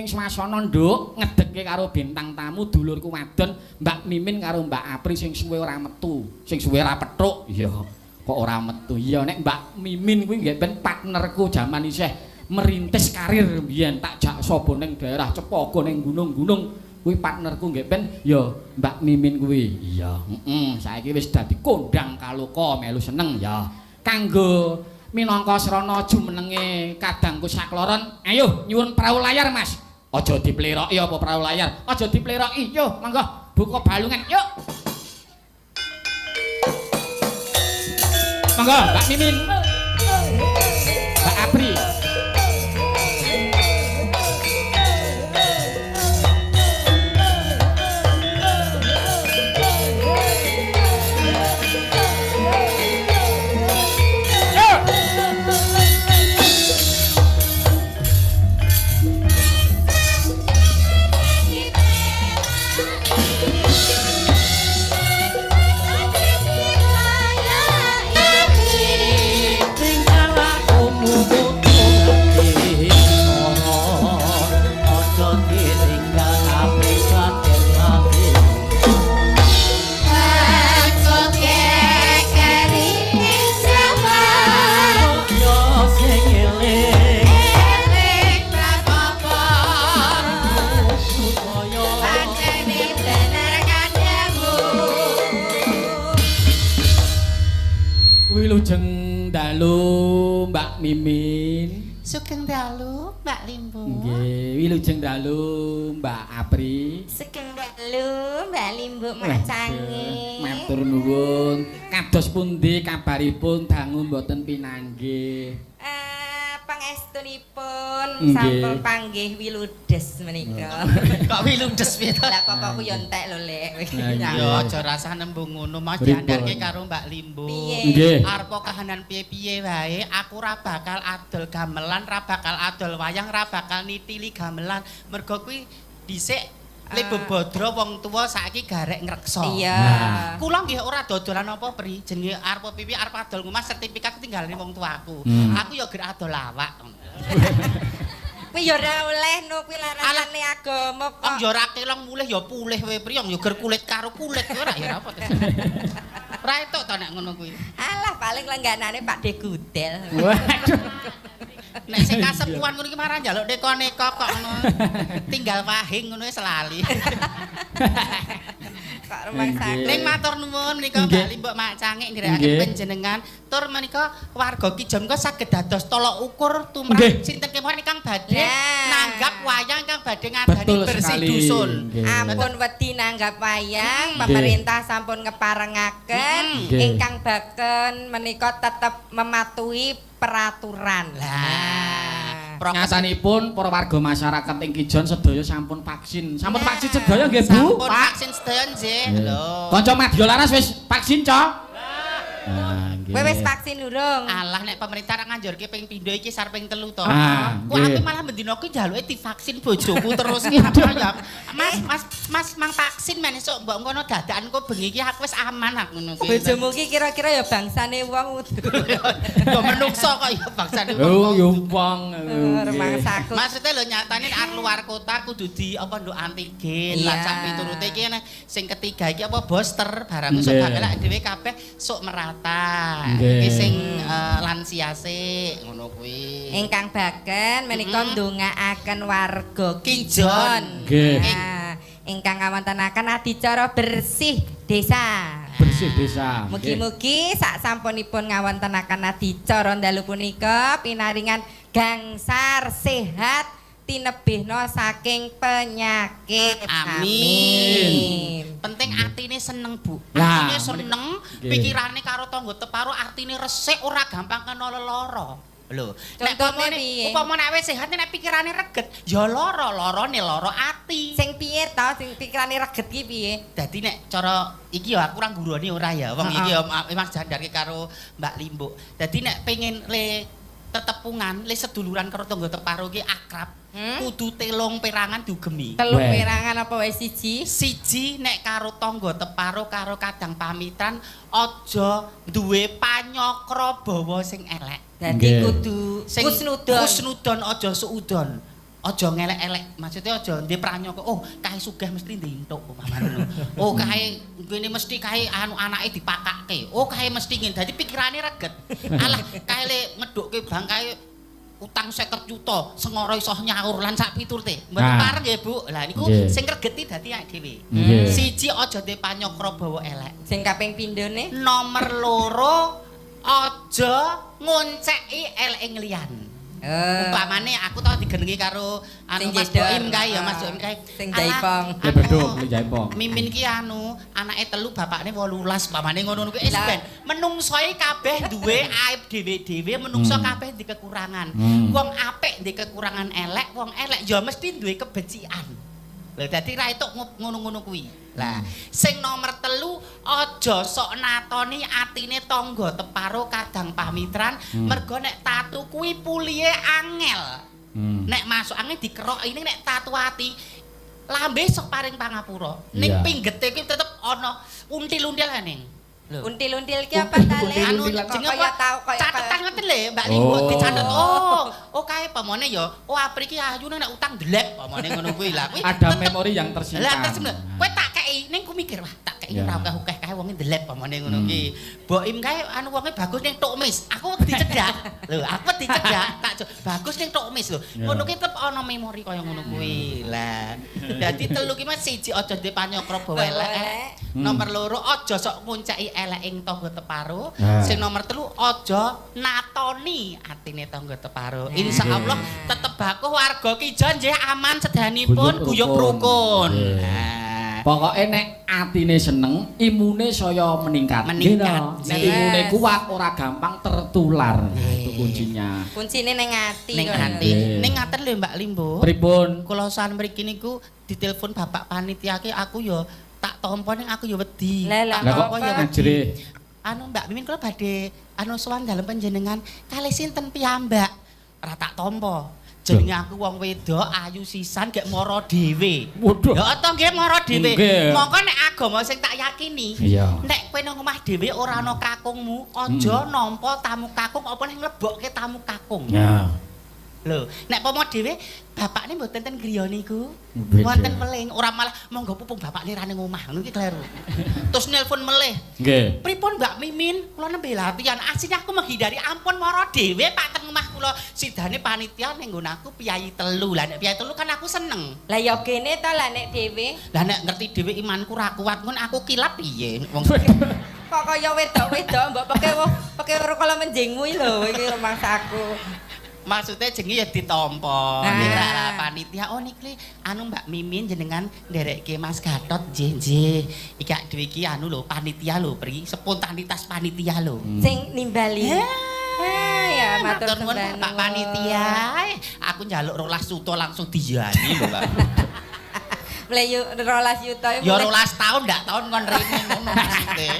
ing swasana, Nduk, ngedeke karo bintang tamu dulurku wadon Mbak Mimin karo Mbak Apri sing suwe ora metu, sing suwe ora petuk. Iya, kok ora metu. Iya, nek Mbak Mimin kuwi nggih ben partnerku jaman isih merintis karir biyen tak jak sapa ning daerah Cepogo ning gunung-gunung kuwi partnerku nggih ben ya Mbak Mimin kuwi. Iya, heeh, saiki wis dadi kondang kaloka melu seneng ya. Kanggo minangka srana jumenenge kadangku sakloron, ayo nyuwun prau layar, Mas. Aja dipleroki apa prau layar? Aja dipleroki. Yo, monggo buka balungan, yuk. Monggo, Mbak Mimin. Mbak Apri. Wilujeng dalu Mbak Mimin. Sugeng dalu Mbak Limbo. Nggih, wilujeng dalu Mbak Apri. Sugeng dalu Mbak Limbo macange. Matur nuwun. Kados pundi kabaripun dangu mboten pinanggih? Pangestunipun sampun panggih wiludes menika. Kok wiludes piye to? Lah pokokku yo entek lho, Lek. Ya aja rasah nembung ngono, Mas diandarke karo Mbak Limbo. Nggih. Arep kahanan piye-piye wae, aku ora bakal adol gamelan, ora bakal adol wayang, ora bakal nitili gamelan. Mergo kuwi dhisik le bebodro wong tuwa saiki garek ngreksa. Iya. Kula nggih ora dodolan apa pri, jenenge arep pipi arep adol ngomah sertifikat ketinggalane wong tuaku. Aku ya ger adol awak. Kuwi ya ora oleh no kuwi larangane agama kok. Wong ya ora kelong mulih ya pulih wae pri, ya ger kulit karo kulit ora ya apa to. Ora etuk to nek ngono kuwi. Alah paling lengganane Pak De Gudel. Waduh. Nek sing kasepuhan ngono iki marah njaluk neko-neko kok ngono. Tinggal wahing ngono wis lali. Kok rumangsaku. Ning matur nuwun menika Mbak Limbuk Mak Cangik nderekaken panjenengan tur menika warga Kijon menika saged dados tolok ukur tumrap sinten kemawon ingkang badhe nanggap wayang ingkang badhe ngadani bersih dusun. Ampun wedi nanggap wayang, pemerintah sampun ngeparengaken ingkang baken menika tetep mematuhi peraturan. Lah, nyatanipun para warga masyarakat ing Kijon sedaya sampun vaksin. Sampun vaksin sedaya nggih, Bu? Sampun vaksin sedaya nggih. Lho. Kanca Madya Laras wis vaksin, Cok? Nah, nggih. Kowe wis vaksin urung? Alah nek pemerintah ra nganjurke ping pindho iki sar ping 3 to. Kok aku malah bendina ki njaluke divaksin bojoku terus ki ya. Mas, Mas, Mas mang vaksin men esuk mbok ngono dadakan kok bengi iki aku wis aman aku ngono kuwi. Bojomu ki kira-kira ya bangsane wong udu. Ya menungso kok ya bangsane wong. Oh, ya wong. Rumangsaku. Maksudnya lho nyatane nek luar kota kudu di apa nduk antigen lan sak piturute iki sing ketiga iki apa booster barang sok bakal dhewe kabeh sok merata. Iki sing lansia sik ngono kuwi. Ingkang baken menika ndongaaken warga Kijon. Nggih. Ingkang kawontenaken adicara bersih desa. Bersih desa. Mugi-mugi sak sampunipun ngawontenaken adicara dalu punika pinaringan gangsar sehat tinebihna saking penyakit. Amin. Penting atine seneng, Bu. Atine seneng, pikirane karo tangga teparo atine resik ora gampang kena lelara. Lho, nek upamane awake sehat nek pikirane reget, ya lara, larane lara ati. Sing piye to sing pikirane reget ki piye? Dadi nek cara iki ya aku ora ngguroni ora ya. Wong iki ya Mas jandarke karo Mbak Limbuk. Dadi nek pengen le tetepungan, le seduluran karo tangga teparo ki akrab, kudu telung perangan diugemi. Telung perangan apa wae siji? Siji nek karo tangga teparo karo kadang pamitan aja duwe panyakra bawa sing elek. Dadi kudu husnudon, husnudon aja suudon. Aja ngelek-elek, maksudnya aja ndek pranyaka, oh kae sugih mesti ndhentuk umpamane ngono. Oh kae ngene mesti kae anu anake dipakake. Oh kae mesti ngene. Dadi pikirane reget. Alah kae le ngedhukke bank kae utang 50 juta, sengoro iso nyaur lan sak piturute. Mboten pareng nggih, Bu. Lah niku sing regeti dadi awake dhewe. Siji aja ndek panyakra bawa elek. Sing kaping pindhone Nomor loro aja ngonceki eleke liyan. Umpamane aku tau digenengi karo anu Mas. Boim kae ya, Mas Boim kae. Sing jaipong. Ya beduk, le jaipong. Mimin ki anu, anake telu bapakne 18, umpamane ngono kuwi wis ben. Menungsoe kabeh duwe aib dhewe-dhewe, menungso kabeh ndek kekurangan. Wong apik ndek kekurangan elek, wong elek ya mesti duwe kebecikan. Lha dadi ra entuk ngono-ngono kuwi. Lah, sing nomor telu aja sok natoni atine tangga teparo kadang pamitran, mergo nek tatu kuwi pulihe angel. Nek masuk angin dikerok ini nek tatu ati lambe sok paring pangapura. Ning pinggete kuwi tetep ana until-until ning. Lho. Until-until ki apa ta, Le? Anu jenenge apa? Tau kaya Catetan ngoten lho, Mbak Limbo dicatet. Oh, oh kae pamane ya. Oh Apri ki ayu nek utang delek pamane ngono kuwi. Lah kuwi Ada memori yang tersimpan. Lah tersimpan. Kowe tak kei ning ku mikir wah tak kei ora akeh-akeh kae wonge delek pamane ngono ki. Boim kae anu wonge bagus ning tok mis. Aku wedi cedak. Lho, aku wedi cedak. Tak bagus ning tok mis lho. Ngono ki tetep ana memori kaya ngono kuwi. Lah, dadi telu ki mas siji aja ndek panyakra bawa elek. Nomor loro aja sok ngonceki elek ing tangga teparo. Sing nomor telu aja natoni atine tangga teparo. Insyaallah tetep bakuh warga Kijon nggih aman sedanipun guyub rukun. Nah. Pokoke nek atine seneng, imune saya meningkat. Meningkat. Nek imune kuat ora gampang tertular. Nah, itu kuncinya. Kuncine ning ati. Ning ati. Ning ngaten lho Mbak Limbo. Pripun? Kula san mriki niku ditelepon bapak panitia ki aku ya tak tampa ning aku ya wedi. Lah, Tak tampa ya wedi. Anu Mbak Mimin kula badhe anu sowan dalem panjenengan kalih sinten piyambak. Ora tak tampa. Jenenge aku wong wedok ayu sisan gek mara dhewe. Waduh. Ya to nggih mara dhewe. Mongko nek agama sing tak yakini, nek kowe nang omah dhewe ora ana kakungmu, aja nampa tamu kakung apa nek nglebokke tamu kakung. Ya. Lho, nek pomo dhewe bapakne mboten ten griya niku. Wonten meling, ora malah monggo pupung bapakne ra ning omah, ngono iki kleru. Terus nelpon melih. Nggih. Pripun Mbak Mimin? Kula nembe latihan. Asline aku menghindari ampun mara dhewe Pak teng omah kula. Sidane panitia ning nggon aku piyayi telu. Lah nek piyayi telu kan aku seneng. Lah ya gene to lah nek dhewe. Lah nek ngerti dhewe imanku ra kuat ngono aku kilap piye wong Kok kaya wedok-wedok mbok peke peke ora kala menjingmu iki lho iki rumangsaku. Maksudnya jenenge ya ditampa. Ning ra panitia oh niki anu Mbak Mimin jenengan nderekke Mas Gatot nggih nggih. Iki ak dhewe iki anu lho panitia lho Pri, spontanitas panitia lho. Sing nimbali. Ah ya matur nuwun Pak panitia. Aku njaluk 12 juta langsung diyani lho Pak. Mleyu 12 juta Ya 12 tahun ndak tahun kon rene ngono maksudnya.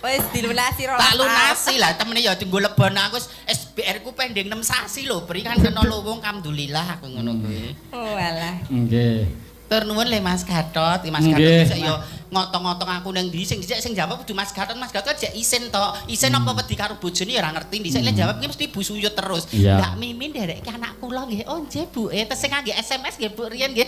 Wis dilunasi 12. Tak lunasi lah temene ya dienggo lebon aku wis SBR ku pending 6 sasi lho Pri kan kena luwung alhamdulillah aku ngono kuwi. Oh alah. Nggih. Tur nuwun le Mas Gatot, Mas Gatot sik ya ngotong-ngotong aku ning ndi sing dhisik sing jawab kudu Mas Gatot, Mas Gatot jek isin to. Isin apa wedi karo bojone ya ora ngerti. Dhisik le jawab ki mesti Bu Suyut terus. Mbak Mimin ndereke anak kula nggih. Oh nggih Bu, tesih ngangge SMS nggih Bu riyen nggih.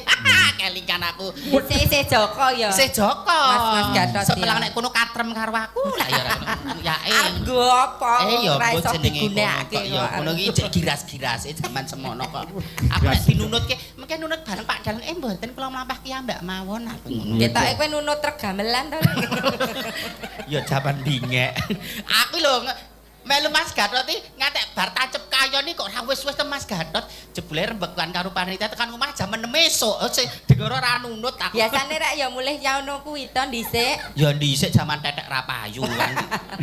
Kelingan aku. Isih Joko ya. Isih Joko. Mas Gatot. Sepelang nek kono katrem karo aku lah ya ora. Ya Argo apa ya ora iso digunakake kok. Ya ngono iki jek giras-girase jaman semono kok. Aku nek dinunutke, mengke nunut bareng Pak Dalang mboten kula mlampah ki mbak mawon aku ngono. Ketoke kowe nunut trek gamelan to. Ya jaman bingek. Aku lho melu Mas Gatot iki ngantek bar tancep kayone kok ora wis-wis te Mas Gatot jebule rembekan karo panitia tekan omah jam 6 esuk. Sing dengoro ora nunut aku. Biasane rek ya mulih ya ngono kuwi to dhisik. Ya dhisik jaman tetek ra payu kan.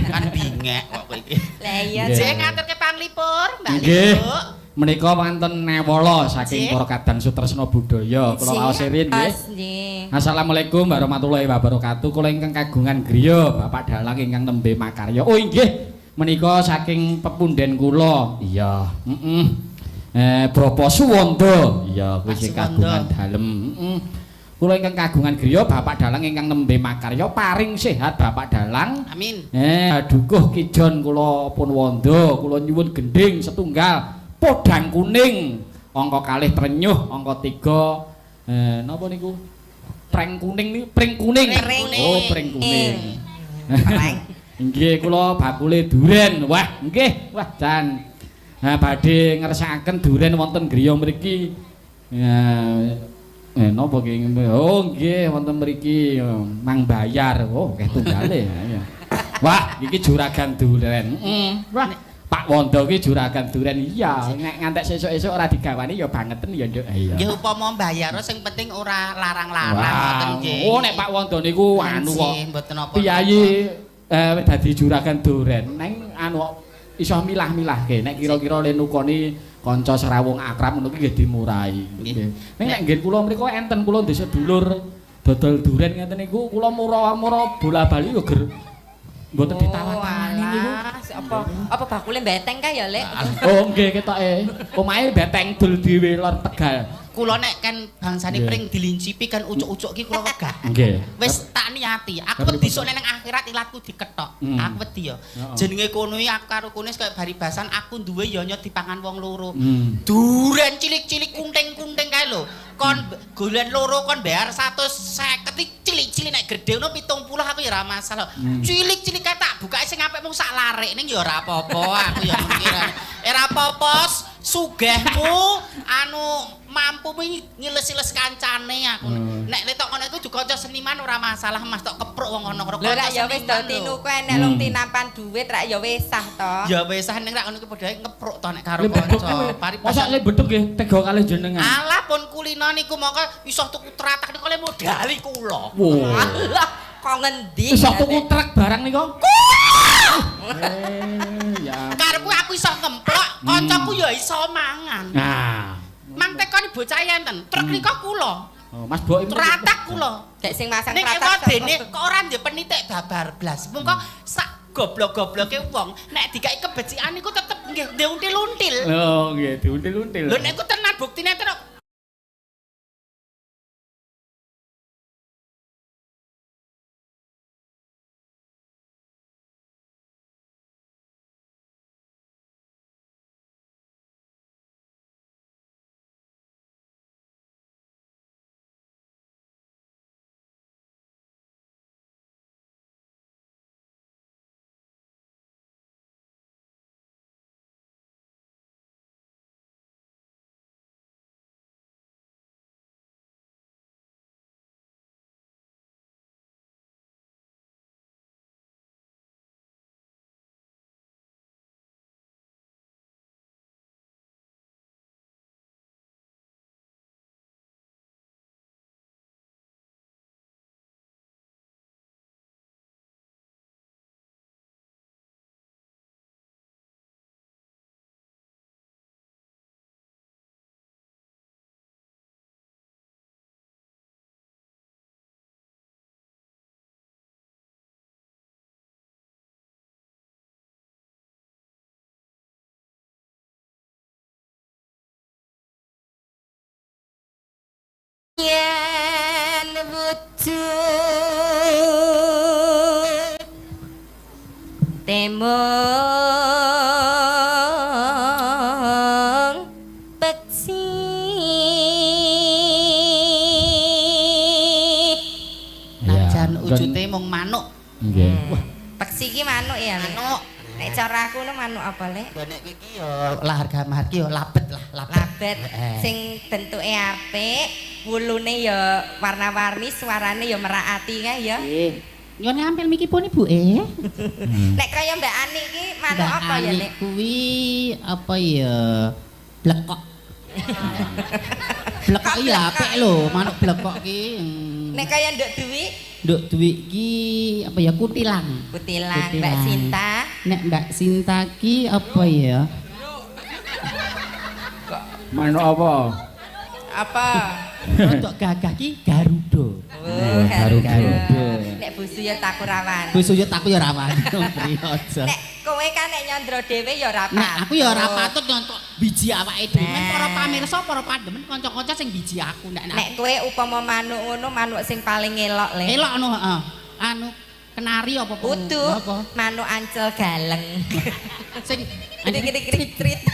Kan bingek kok kowe iki. Lah iya. Jek ngaturke panglipur Mbak Nggih. Limbuk. Menika wonten Newala saking para kadang Sutresna Budaya. Kula waos riyin nggih. Assalamualaikum warahmatullahi wabarakatuh. Kula ingkang kagungan griya Bapak Dalang ingkang nembe makarya. Oh inggih, menika saking pepunden kula. Iya, heeh. Bapak Suwanda. Iya, kuwi sing kagungan dalem. Heeh. Kula ingkang kagungan griya Bapak Dalang ingkang nembe makarya paring sehat Bapak Dalang. Amin. Dukuh Kijon kula pun wanda, kula nyuwun gendhing setunggal podang kuning Angka 2 trenyuh, angka 3 napa niku? Preng kuning niku, pring kuning. Oh, pring kuning. Preng. Nggih, kula bakule duren. Wah, nggih. Wah, jan. Nah, badhe ngersakaken duren wonten griya mriki. Napa ki? Oh, nggih, wonten mriki mang bayar. Oh, akeh tunggale. Wah, iki juragan duren. Wah, Pak Wondo ki juragan duren. Iya, nek ngantek sesuk-esuk ora digawani ya bangeten ya, Nduk. Iya. Nggih upama mbayar sing penting ora larang-larang ngoten nggih. Oh, nek Pak Wondo niku anu kok. Mboten apa. Piyayi dadi juragan duren neng anu iso milah-milahke nek kira-kira le nukoni kanca serawung akrab ngono ki nggih dimurahi. Nggih. Ning nek nggih kula mriku enten kula desa dulur dodol duren ngeten niku kula mura-mura bola-bali yo ger mboten ditawar-tawani niku. Apa apa bakule beteng kae ya, Lek? Oh nggih ketoke. Omahe beteng dul dhewe lor Tegal. Kula nek kan bangsane pring dilincipi kan ucuk-ucuk ki kula wegah. Nggih. Wis tak niati, aku wedi sok nek nang akhirat ilatku dikethok. Aku wedi ya. Jenenge kono iki aku karo kono kaya baribasan aku duwe ya nyo dipangan wong loro. Duren cilik-cilik kunting-kunting kae lho. Kon golen loro kon bayar 150 iki cilik-cilik nek gedhe ngono 70 aku ya ora masalah. Cilik-cilik kae tak bukake sing apik mung sak larik ning ya ora apa-apa aku ya ngono ki. Ora apa-apa sugihmu anu mampu ngiles-iles kancane aku. Nek letok ngono iku juga kanca seniman ora masalah Mas tok kepruk wong ngono karo kanca. Lho rak ya wis do tinuku enek lung tinapan duit rak ya wis sah to. Ya wis sah ning rak ngono iku padha ngepruk to nek karo kanca. Mosok le bedhug nggih tega kalih jenengan. Alah pun kulino niku mongko iso tuku tratak niku le modali kula. Alah kok ngendi? Iso tuku truk barang niku. Ya. Karepku aku iso ngemplok, kancaku ya iso mangan. Nah. Mang tekoni bocah enten, truk nika kula. Oh, Mas Boim tratak kula. Dek sing masang tratak. Ning ewadene kok ora ndek penitik babar blas. Mungko sak goblok-gobloke wong nek dikai kebecikan niku tetep nggih diuntil-until. Oh, nggih diuntil-until. Lho nek iku tenan buktine enten. Yen wujud temung peksi. Najan wujude mung manuk. Nggih. Wah, peksi iki manuk ya. Manuk. Nek cara aku ngono manuk apa, Lek? Ya nek iki ya lah harga margi ya labet lah, labet. Labet sing bentuke apik, wulune ya warna-warni, suarane ya merak ati kae ya. Nggih. Nyuwun ngampil mikipun Ibu e. Nek kaya Mbak Ani iki manuk apa ya, Nek? Kuwi apa ya? Blekok. Blekok ya apik lho, manuk blekok ki. Nek kaya Nduk Dwi? Nduk Dwi ki apa ya kutilang. Kutilang, Mbak Sinta. Nek Mbak Sinta ki apa ya? Manuk apa? Apa? Rodok gagah ki Garuda. Oh, Garuda. Nek Bu Suyut aku rawan. Bu Suyut aku ya rawan. Nek kowe kan nek nyandra dhewe ya ora patut. Nek aku ya ora patut nyontok biji awake dhewe. Men para pamirsa, para pandemen kanca-kanca sing biji aku nek nek kowe upama manuk ngono manuk sing paling elok le. Elok ngono heeh. Anu Kenari apa apa? Utuh. Apa? Manuk ancel galeng. Sing Krik krik krit krit.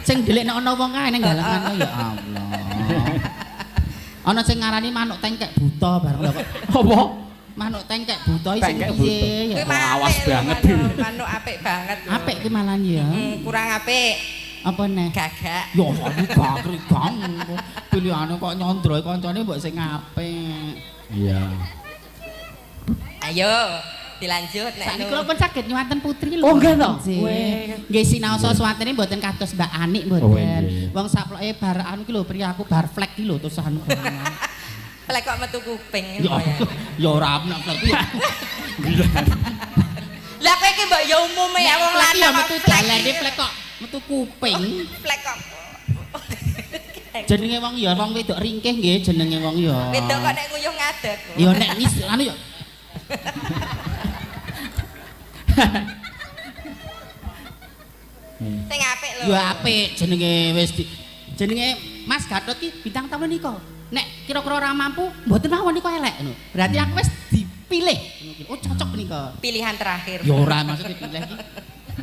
Sing ndelikne ana wong kae ning galengan ya Allah. Ana sing ngarani manuk tengkek buta bareng lho kok. Apa? Manuk tengkek buta iki sing Tengkek piye Kuwi ya? mah Awas apik lho, banget. Manuk apik banget lho. Apik ki malan ya. Kurang apik. Apa neh? Gagak. Ya Allah bakri gang. Pilihane kok nyondroe kancane mbok sing apik. Iya. Ayo dilanjut nek. Sakniki kula pun saged nyuwanten putri lho. Oh, nggih to? Nggih sinaosa suwantene mboten kados Mbak Anik Oh, mboten. nggih. Wong saploke bar anu ki lho pri aku bar flek ki lho terus anu. Flek kok metu kuping. Ya ya ora nek flek ki. Lah kowe iki mbok ya umume ya wong Flek ki ya lanang metu kok flek dalane iki. flek kok metu kuping. Flek kok. Jenenge wong ya wong wedok ringkih nggih jenenge wong ya. Wedok kok nek nguyuh ngadeg. Ya nek ngis anu ya. Sing apik lho. Ya apik jenenge wis jenenge Mas Gatot ki bintang tamu nika. Nek kira-kira ora mampu mboten mawon nika elek ngono. Berarti aku wis dipilih. Oh cocok nika. Pilihan terakhir. Ya ora maksudnya dipilih iki.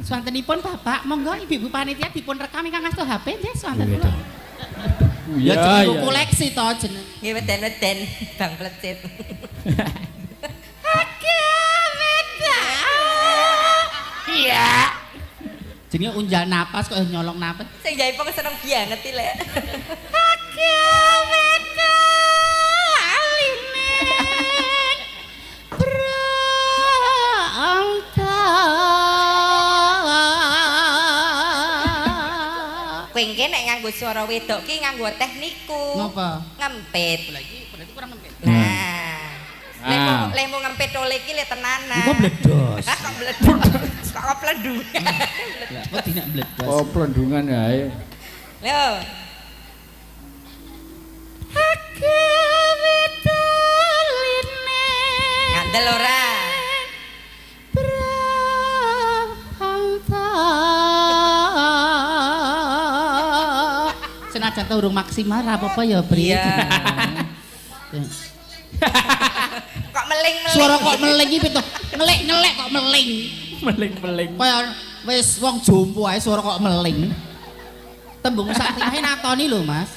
Swantenipun Bapak, monggo Ibu-ibu panitia dipun rekam ingkang ngasto HP nggih swanten kula. Ya jenenge koleksi to jeneng. Nggih weden-weden Bang Plecit. Iya. Jenenge unjal napas kok nyolong napas. Sing jaipong seneng banget iki lek. Kowe engke nek nganggo suara wedok ki nganggo tekniku. Ngapa? Ngempit. Lah iki berarti kurang ngempit. Nah. Ah. Lehmu ngempit tole iki le tenanan. Iku bledos. Ah, kok bledos. Kok plendungan. Lah kok tidak bledos. Oh, plendungan ae. Lho. Ngandel ora? Senajan to urung maksimal ra apa-apa ya, Pri. Iya. Kok meling-meling. Suara kok meling iki to. Ngelek-ngelek kok meling. Meling-meling. Kaya wis wong jompo ae suara kok meling. Tembung sak tinahe natoni lho, Mas.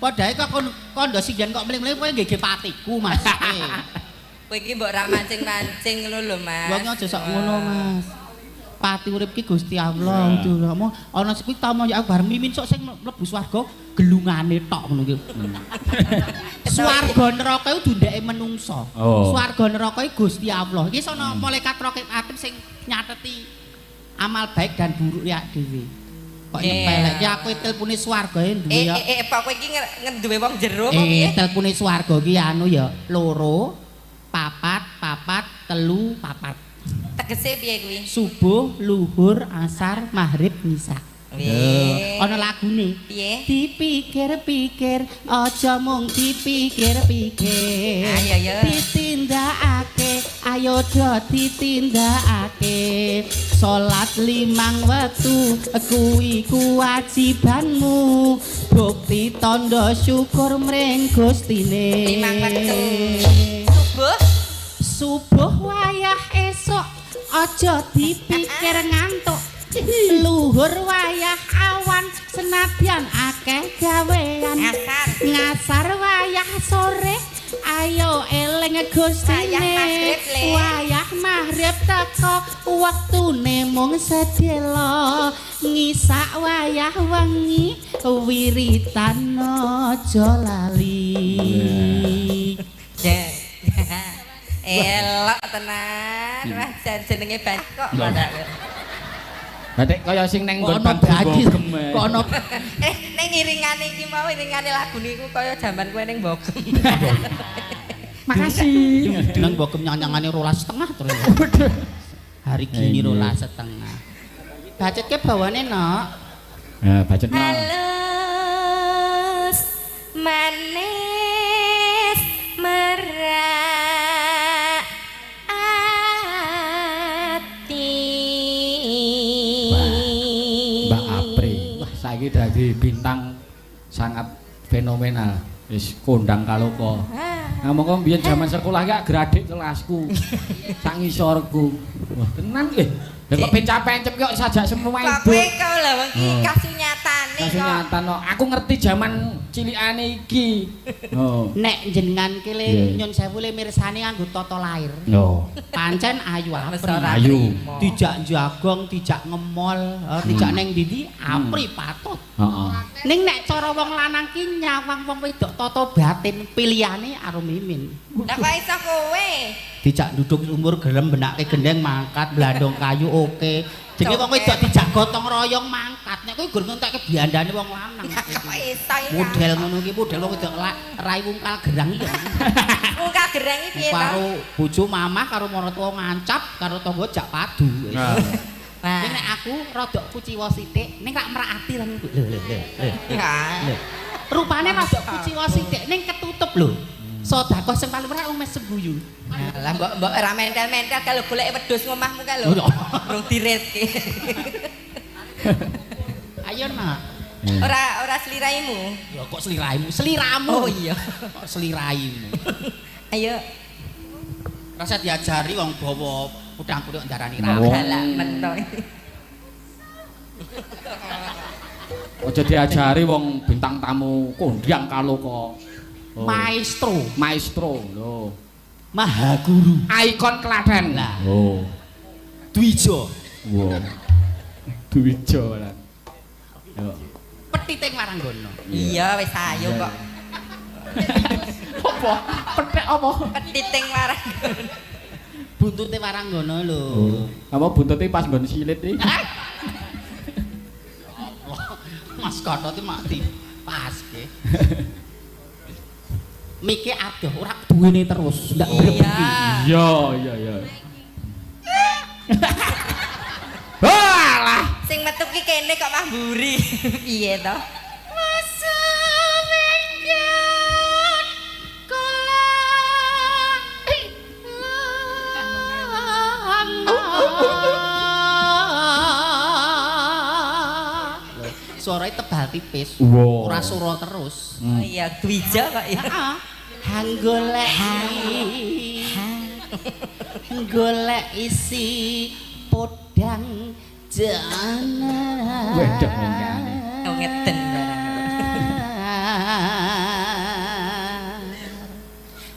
Padhae kok kondo singgen kok meling-meling kowe nggih patiku, Mas. Kowe iki mbok ra mancing-mancing lho lho, Mas. Wong aja sok ngono, Mas. Pati urip ki Gusti Allah ndulukmu ana kuwi tama ya aku bareng mimin sok sing mlebu swarga gelungane tok ngono ki. Swarga neraka iku dundeke menungsa. Oh. Swarga neraka iku Gusti Allah. Iki sono malaikat raqib atid sing nyateti amal baik dan buruk ya dhewe. Kok nyepelek ki aku telpone swargae duwe ya. Pak kowe iki ngenduwe wong jero apa piye? Telpone swarga ki anu ya 2 4 4 3 4. Tegese piye kuwi? Subuh, luhur, asar, maghrib, ngisa. Ana lagune. Piye? Dipikir-pikir, aja mung dipikir-pikir. Ayo ya. Ditindakake, ayo do ditindakake. Salat 5 wektu kuwi kewajibanmu. Bukti tandha syukur mring Gustine. 5 wektu. Subuh, subuh wayah esuk aja dipikir ngantuk. Luhur wayah awan senadyan akeh gawean. Ngasar. Ngasar wayah sore ayo eling Gustine. Wayah Wayah maghrib teko wektune mung sedelo. Ngisak wayah wengi wiritan aja lali. Elok tenan. Wah, jenenge ban kok ora. Batik kaya sing neng nggon Bogem. Kok ono ning iringane iki mau iringane lagu niku kaya jaman kowe ning Bogem. Makasih. Nang Bogem nyanyangane 12,5 terus. Hari gini 12,5. Bacetke bawane, Nok. Nah, bacetno. Halus manis merak ati. Mbak Apri. Wah, saiki dadi bintang sangat fenomenal. Wis kondang kaloka. Nah, mongko mbiyen jaman sekolah ki adik kelasku. Sak ngisorku. Wah, tenan eh. Lah kok pencap-pencep kok sajak semua Kok ibu. kowe kok lho wong iki Oh. kasunyatane kok. Kasunyatan no. Aku ngerti jaman cilikane iki. Oh. Nek jenengan ki le nyun sewu le mirsani nganggo tata lahir. Oh. Pancen ayu apri. Ayu. Dijak jagong, dijak ngemol, dijak neng ndi apri patut. Heeh. Ning nek cara wong lanang ki nyawang wong wedok tata batin pilihane karo Mimin. Lah kok iso kowe? Dijak duduk sumur gelem benake gendeng mangkat blandong kayu oke. Jenenge wong wedok dijak gotong royong mangkat. Nek kowe gur ngentekke biandane wong lanang. Kok iso iki? Model ngono ki model wong wedok rai wungkal gerang iki. Wungkal gerang iki piye to? Karo bojo mamah karo maratuwa ngancap karo tangga jak padu. Nah. Ning nek aku rada kuciwa sithik, ning rak merak ati lan lho lho lho. Ya. Rupane rada kuciwa sithik ning ketutup lho. Sedekah sing paling merak wong mesem guyu. Lah mbok mbok ora mentel-mentel kalau golek wedhus ngomahmu kae lho. Rung diretke. Ayo nak. Ora ora sliraimu. Ya kok sliraimu? Sliramu. Oh iya. Kok sliraimu. Ayo. Rasa diajari wong bawa udang-puduk ndarani Oh. ra. Galak mentok. Aja diajari wong bintang tamu kondang kaloka. Oh. Maestro, Maestro lho. Mahaguru, Ikon Klaten. Lah. Oh. Dwijo, Wow. Dwijo lah. Yo. petiting Waranggono. Iya wis ayo kok. Apa? Petek apa? Petiting warang. Buntute Waranggono lho. Oh. Apa buntute pas nggon silit iki? Mas Gatot iki mati. Paske. Mike adoh ora duwene terus, ndak Iya. brebeki. Iya, iya, iya. Walah. Sing metu ki kene kok mah mburi. Piye to? Suaranya tebal tipis. Wow. Ora sura terus. Oh iya, Dwijo kok ya. Heeh. Golek golek isi podang jana. Wedok wong kene. Oh ngeden barang.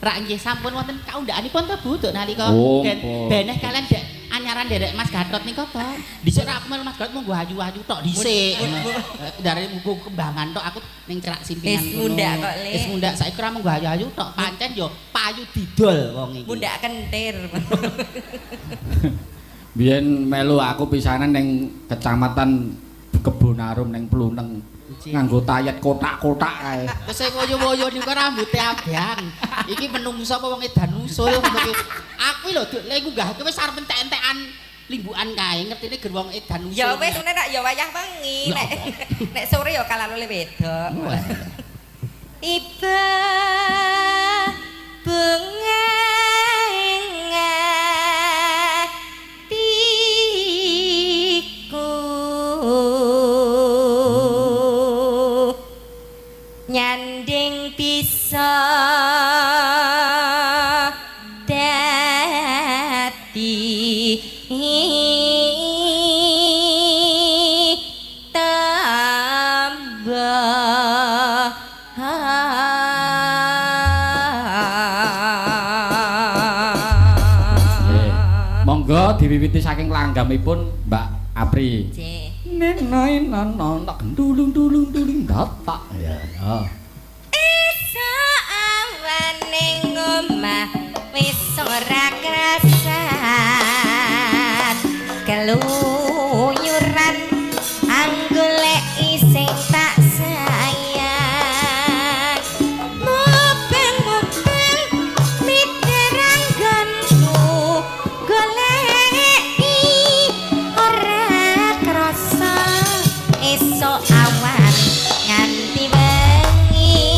Rak nggih sampun wonten kaundhakanipun to Bu, Duk nalika Oh, beneh kalian dek anyaran derek Mas Gatot nika to. Dhisik rak aku melu Mas Gatot munggo ayu-ayu tok dhisik. Dari munggo kembangan tok aku ning cerak simpingan. Wis mundak kok, Le. Wis mundak saiki ora munggo ayu-ayu tok. Pancen yo payu didol wong iki. Mundak kentir. Biyen melu aku pisanan ning Kecamatan Kebonarum ning Pluneng. Nganggo tayet kotak-kotak kae. Terus sing woyo-woyo niku rambute abang. Iki menungso apa wong edan usul ngono ki. Aku lho Duk, lek ngunggahke wis arep entek-entekan limbukan kae, ngertine ger wong edan usul. Ya wis nek ya wayah wengi, nek nek sore ya kalalole wedok. Iba bunga atiku nyanding bisa dadi tambah. Monggo diwiwiti saking langgamipun Mbak Apri. Nggih. Nenai nono tak gendulung dulung duling datak. Ya. Esuk awan ning omah wis ora krasan. Keluyuran anggoleki sing tak sayang. Mubeng-mubeng miteranggonku goleki ora krasa. Esuk awan nganti wengi.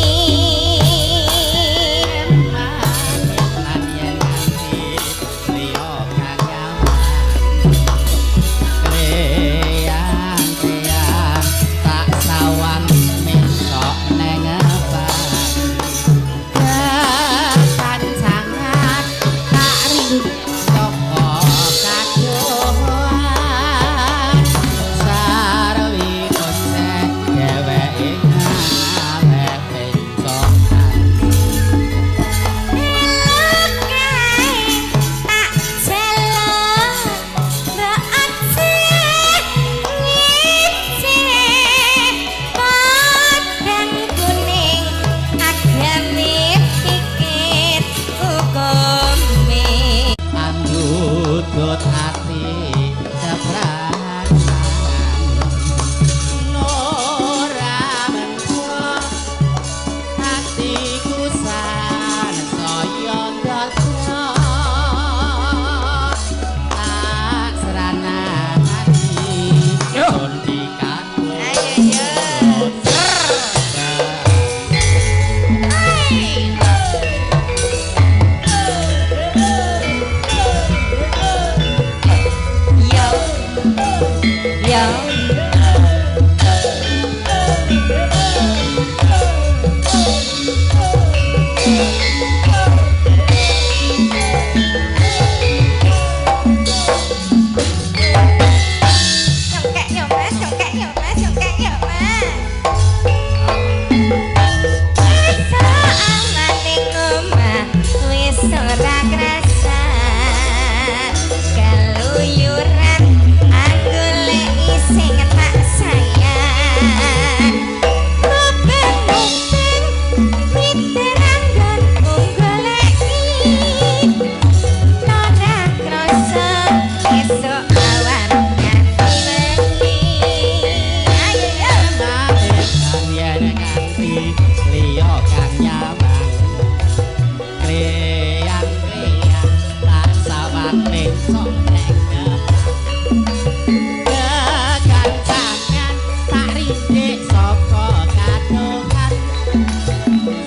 besok nengep kekancangan tak rindik saka kadohan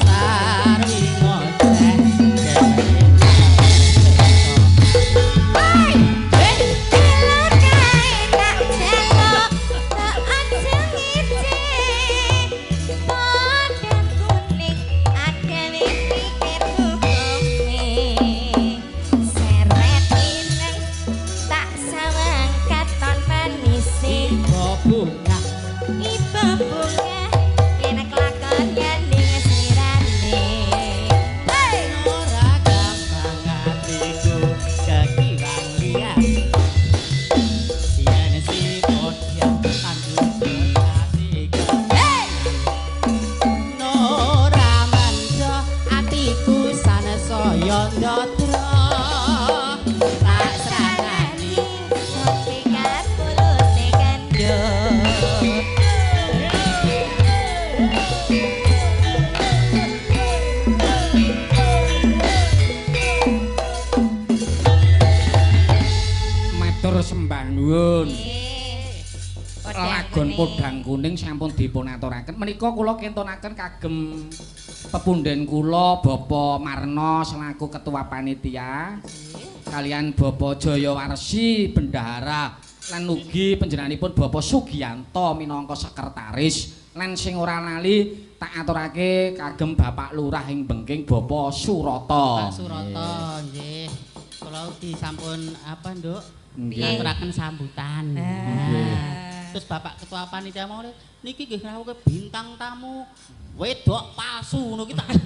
sarwi ngoceh Lagon Podang Kuning sampun dipunaturaken. Menika kula kintunaken kagem pepunden kula Bapak Marno selaku ketua panitia kalian Bapak Jayawarsi bendahara lan ugi panjenenganipun Bapak Sugiyanto minangka sekretaris lan sing ora lali tak aturake kagem Bapak Lurah ing Bengking Bapak Surata. Pak Surata nggih. Kula ugi sampun apa Nduk? Ngaturaken sambutan. Nggih. Terus Bapak Ketua Panitia mau niki nggih rawuhe bintang tamu wedok palsu ngono ki tak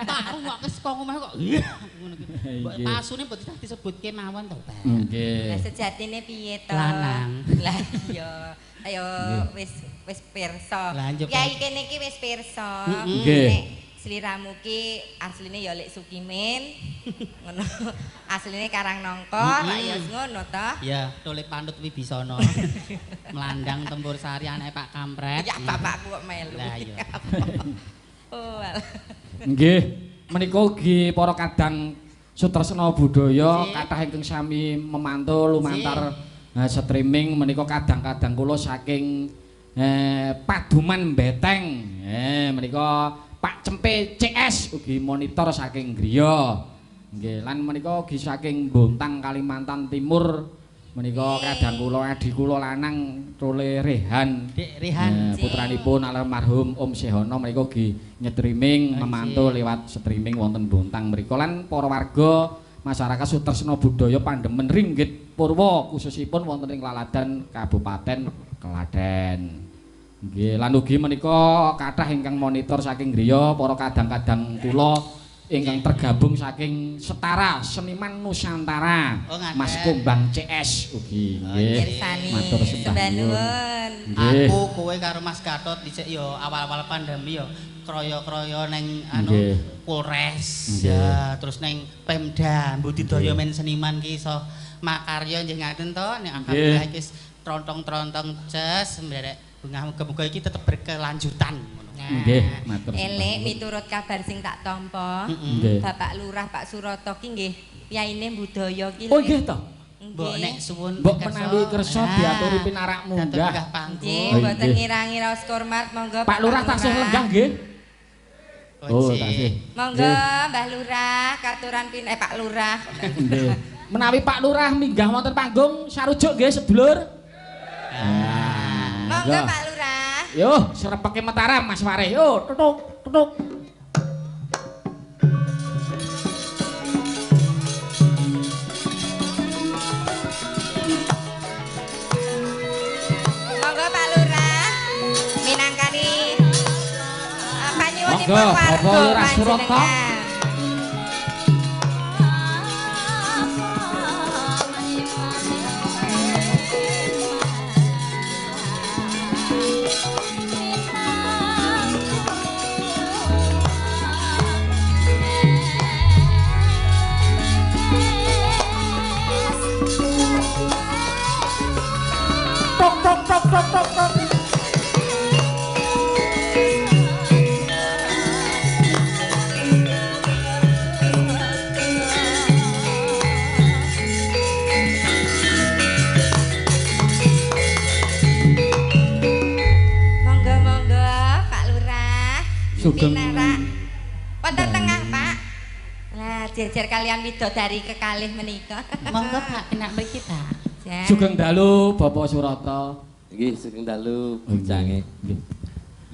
tak rungokke saka omah kok ngono ki. Mbok palsune mbok disebutke mawon to, Pak. Nggih. Lah sejatine piye to? Lanang. Lah iya. Ayo wis wis pirsa. Kyai kene iki wis pirsa. Nggih. Sliramu ki asline ya Lek Sukimin. Ngono. Asline Karangnangka, lak ya ngono to. Ya, tole panut Wibisana. Melandang Tempur Sari anake Pak Kampret. Ya bapakku kok melu. Lah iya. Oh. Nggih, menika ugi para kadang Sutresna Budaya kathah ingkang sami memantau lumantar streaming menika kadang-kadang kula saking Paduman Beteng. Menika Pak Cempe CS ugi monitor saking griya. Nggih, lan menika ugi saking Bontang Kalimantan Timur menika kadang kula adi kula lanang Tole Rehan. Dik Rehan putranipun almarhum Om Sehono menika ugi nyetriming memantau lewat streaming wonten Bontang mriku lan para warga masyarakat Sutresna Budaya Pandemen Ringgit Purwa khususipun wonten ing Laladan Kabupaten Klaten. Nggih, lan ugi menika kathah ingkang monitor saking griya para kadang-kadang kula ingkang tergabung saking Setara Seniman Nusantara. Oh, Mas Kumbang CS ugi nggih. Matur sembah nuwun. Aku kowe karo Mas Gatot dhisik ya awal-awal pandemi ya kroyo-kroyo neng anu Polres ya, terus neng Pemda budidaya men seniman ki iso makarya nggih ngaten to nek alhamdulillah iki trontong-trontong ces mberek bungah muga-muga iki tetep berkelanjutan ngono. Nggih, matur. Elek miturut kabar sing tak tampa, Bapak Lurah Pak Surata ki nggih piyaine budaya ki. Oh nggih to. Mbok nek suwun mbok menawi kersa diaturi pinarak munggah. Nggih, mboten ngira-ngira hormat monggo. Pak Lurah taksih lenggah nggih. Oh, taksih. Monggo Mbah Lurah katuran pin Pak Lurah. Nggih. Menawi Pak Lurah minggah wonten panggung sarujuk nggih sedulur. Monggo Pak Lurah. Yo, srepeke Mataram Mas Wareh. Yo, tutuk, tutuk. Monggo Pak Lurah minangkani panyuwunipun warga Lurah Surata. Tok tok tok tok tok tok. Sugeng. Pinarak. Wonten tengah, Pak. Nah, jejer kalian widodari kekalih menika. Monggo Pak, pinak mriki, Pak. Sugeng dalu Bapak Surata. Nggih, sugeng dalu bujange. Nggih.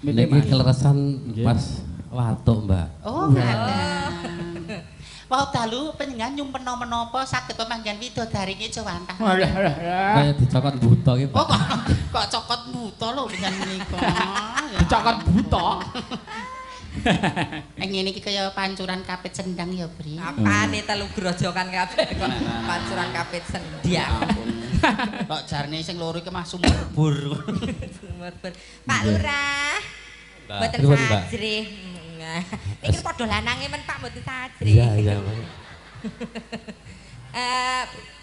Niki keleresan pas watuk, Mbak. Oh, ngaten. Wau dalu panjenengan nyumpena menapa saged pemanggihan widodari ki jawantah. Kaya dicokot buta ki, Pak. Oh, kok cokot buta lho dengan menika. Dicokot buta. Ngene iki kaya pancuran kapit sendang ya, Bri. Apane telu grojokan kabeh kok pancuran kapit sendang. Kok jarne sing loro iki mah sumur bor. Sumur bor. Pak Lurah. Mboten sajrih. Niki padha lanange men Pak mboten sajrih. Iya, iya.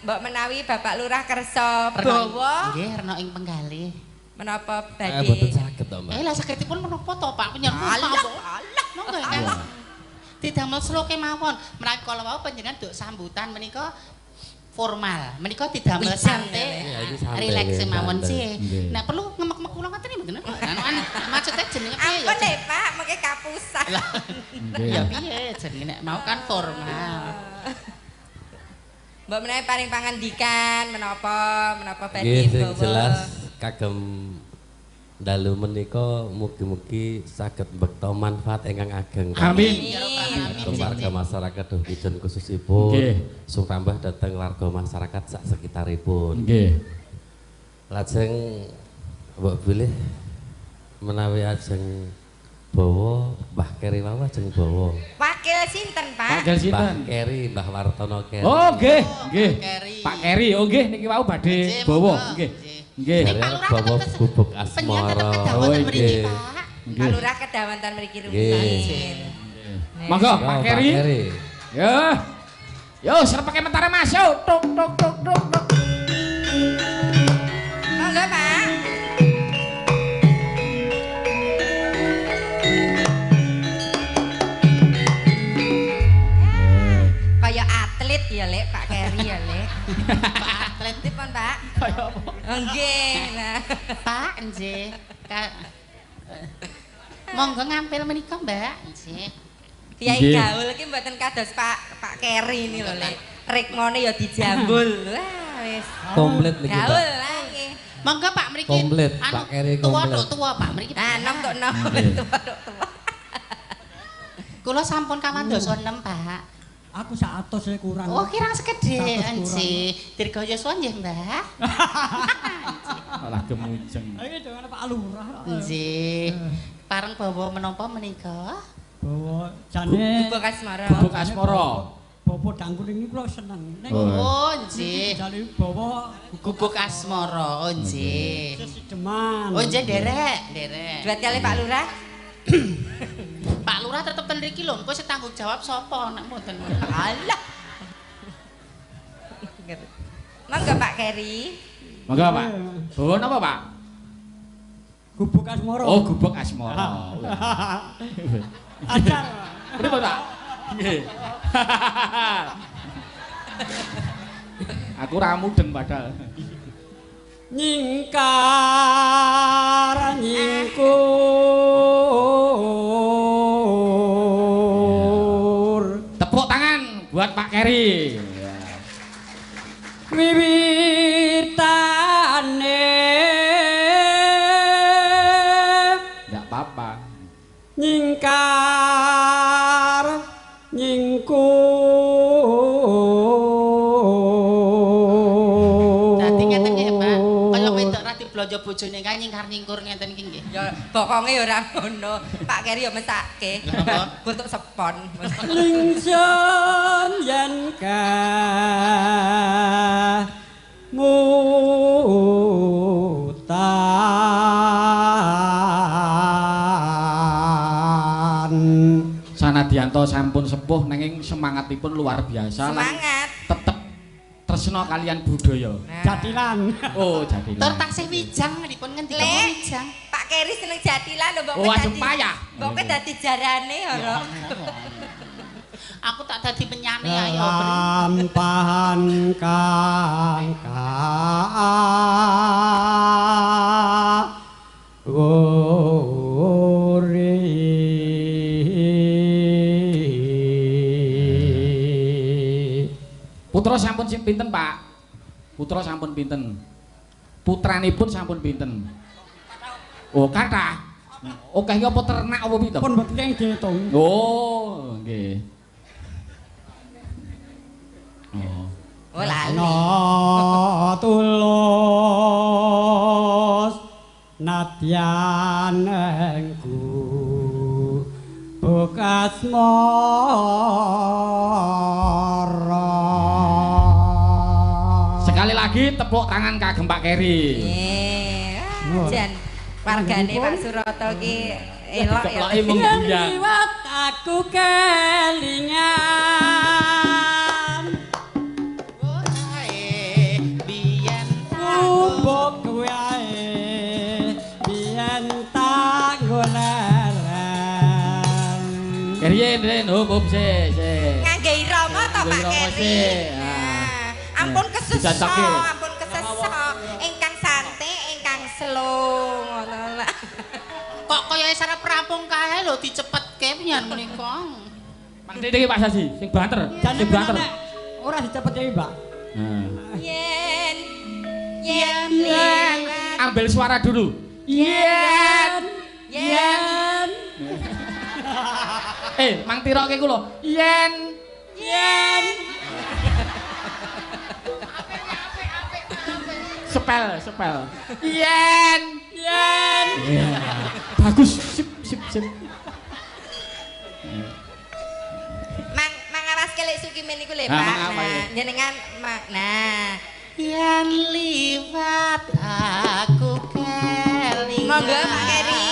Mbok menawi Bapak Lurah kersa bawa. Nggih, rena ing penggalih. Menapa badhe? Mboten saged to, Mbak. Lah sagedipun menapa to, Pak? Panjenengan alah. Monggo ingkang didamel sloke mawon. Menawi kala wau panjenengan nduk sambutan menika formal. Menika didamel santai, rileks mawon sih. Nek perlu ngemek-mek kula ngoten mboten. Anu maksude jenenge piye ya? Ampun lho, Pak, mengke kapusan. Ya piye jenenge nek mau kan formal. Mbok menawi paring pangandikan menapa menapa badhe bawa. Jelas kagem dalu menika mugi-mugi saged mbekta manfaat ingkang ageng. Amin. Kagem warga masyarakat Duh Pijen khususipun sumrambah dhateng warga masyarakat sak sekitaripun. Nggih. Lajeng mbok bilih menawi ajeng bawa Mbah Keri wau ajeng bawa. Wakil sinten, Pak? Wakil sinten? Mbah Keri, Mbah Wartono Keri. Oh, nggih, nggih. Pak Keri, oh nggih niki wau badhe bawa, nggih. Nggih. Pak Lurah bawa gubuk asmara. Oh nggih. Pak Lurah kedawantan mriki rumiyin. Monggo Pak Keri. Ya. Yo serpeke mentare Mas. Yo tuk tuk tuk tuk tuk. Monggo Pak. Kaya atlet ya Lek, Pak Keri ya Lek. Pak atlet dipun Pak. Kaya apa? Nggih. Nah. Pak nggih. Monggo ngampil menika Mbak. Nggih. Kiai gaul iki mboten kados Pak Keri ini lho Lek. Rikmone ya dijambul. Wah wis. Komplit niki Pak. Gaul lah nggih. Monggo Pak mriki. Komplit Pak Keri komplit. Tuwa tok tuwa Pak mriki. Ah nom tok nom, tuwa tok tuwa. Kula sampun kawan dasa 6 Pak. Aku 100 kurang. Oh, kirang sekedhik nggih. Dirga yuswa nggih, Mbah. Malah gemujeng. Iki dongane Pak Lurah. Nggih. Pareng bawa menapa menika? Bawa jane Gubuk Asmara. Gubuk Asmara. Bawa dangkuling iki kula seneng. Oh, nggih. Jane bawa Gubuk Asmara. Oh, nggih. Sesideman. Oh, nggih, nderek, nderek. Duet kali Pak Lurah. Pak Lurah tetep ten mriki lho, engko sing tanggung jawab sapa nek mboten. Alah. Monggo Pak Keri. Monggo Pak. Bawa napa Pak? Gubuk Asmara. Oh, Gubuk Asmara. Ajar. Pripun Pak? Nggih. Aku ra mudeng padahal. Nyingkar nyingkur Tepuk tangan buat Pak Keri. Wiwitane enggak apa-apa. Nyingkar nyingkur. Dadi ngeten nggih, Pak. Kaya wedok ra diblonjo bojone kae nyingkar-nyingkur ngeten iki nggih. Ya bokonge ya ora ngono. Pak Keri ya mesake. Bentuk sepon. Lingsun yen kamutan. Sanadyanto sampun sepuh nanging semangatipun luar biasa. Semangat. Tetep tresna kalian budaya. Nah. Jatilan. Oh, jatilan. Tur tasih wijang dipun ngendika wijang. Pak Keri seneng jatilan lho mbok Oh, ajeng payah. Mbok dadi jarane ora. Aku tak dadi penyane ayo. Lampahan kang uri. pinten, Pak? Putra sampun pinten? Putranipun sampun pinten? Oh, kathah. Oke, iki apa ternak apa piye to? Pun mboten keng diitung. Oh, nggih. Oh. Oh, lali. No tulus nadyan engku bekas mara. Sekali lagi tepuk tangan kagem Pak Keri. Nggih. Jan wargane Pak Suroto ki elok ya. Yen liwat aku kelingan. Wae biyen gubuk kowe ae biyen tak goleren. Keri yen hop hop se se. Ngangge irama to Pak Keri. Nah, ampun keseso, ampun keseso. Ingkang santai, ingkang slow ngono lah. Kok kaya sarep rampung kae lho dicepetke pian menika. Mang Dede Pak Sasi sing banter, sing banter. Ora dicepetke, Mbak. Yen yen yen ambil suara dulu. Yen yen. Mang tiroke ku lho. Yen yen. Sepel, sepel. Yen yen. Bagus, sip sip sip. Mang mang awas kelek Sukimin niku lho, Pak. Nah, jenengan nah. Yen liwat aku kelingan. Monggo Pak Keri.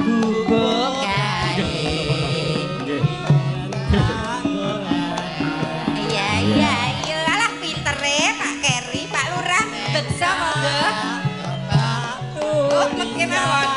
Gubuk kae. Iya iya iya, alah pintere Pak Keri, Pak Lurah, beksa monggo. Oh, mengke mawon.